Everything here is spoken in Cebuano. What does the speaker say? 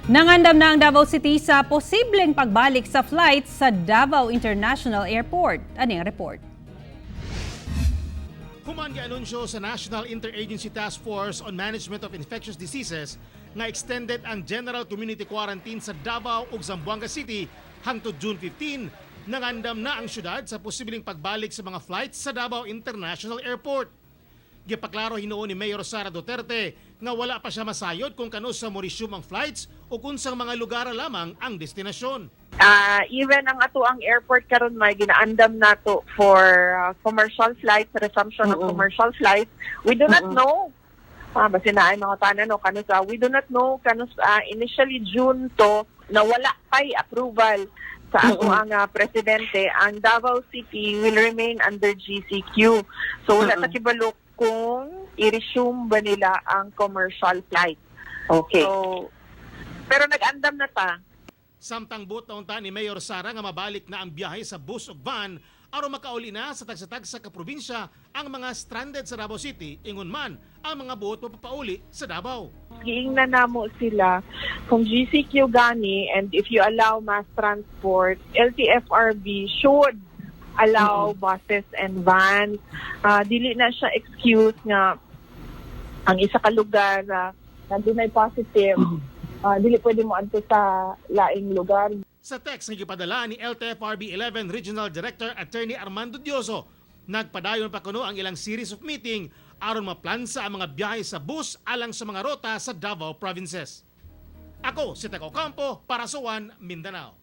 Nangandam na ang Davao City sa posibleng pagbalik sa flight sa Davao International Airport. Ani ang report? Human gianunsyo sa National Interagency Task Force on Management of Infectious Diseases nga extended ang general community quarantine sa Davao ug Zamboanga City hangtod June 15. Nangandam na ang syudad sa posibleng pagbalik sa mga flights sa Davao International Airport. Gipaklaro hinuon ni Mayor Sara Duterte nga wala pa siya masayod kung kanus-a mo-resume ang flights o unsang mga lugar lamang ang destinasyon. Even ang atoang airport karon may ginaandam nato for commercial flights, resumption of commercial flights. We do not know. Basin naay mga tanan no kanus-a, we do not know kanus-a. Initially June to na wala pa'y approval sa atoang presidente, ang Davao City will remain under GCQ. So wala ta kibalo kung i-resume ba nila ang commercial flight. So, pero nag-andam na ta. Samtang buot na unta ni Mayor Sara nga mabalik na ang biyahe sa bus ug van aron makauli na sa tagsa-tagsa ka probinsya ang mga stranded sa Davao City, ingon man ang mga buot mapapauli sa Davao. Giingnan namo sila kung GCQ gani and if you allow mass transport, LTFRB should allow buses and vans. Dili na siya excuse nga ang isa ka lugar na dunay positive, dili pwede mo adto sa laing lugar. Sa text nga gipadala ni LTFRB 11 Regional Director Attorney Armando Dioso, nagpadayon pa kuno ang ilang series of meeting aron maplansa ang mga biyahe sa bus alang sa mga rota sa Davao provinces. Ako si Teco Campo para sa One Mindanao.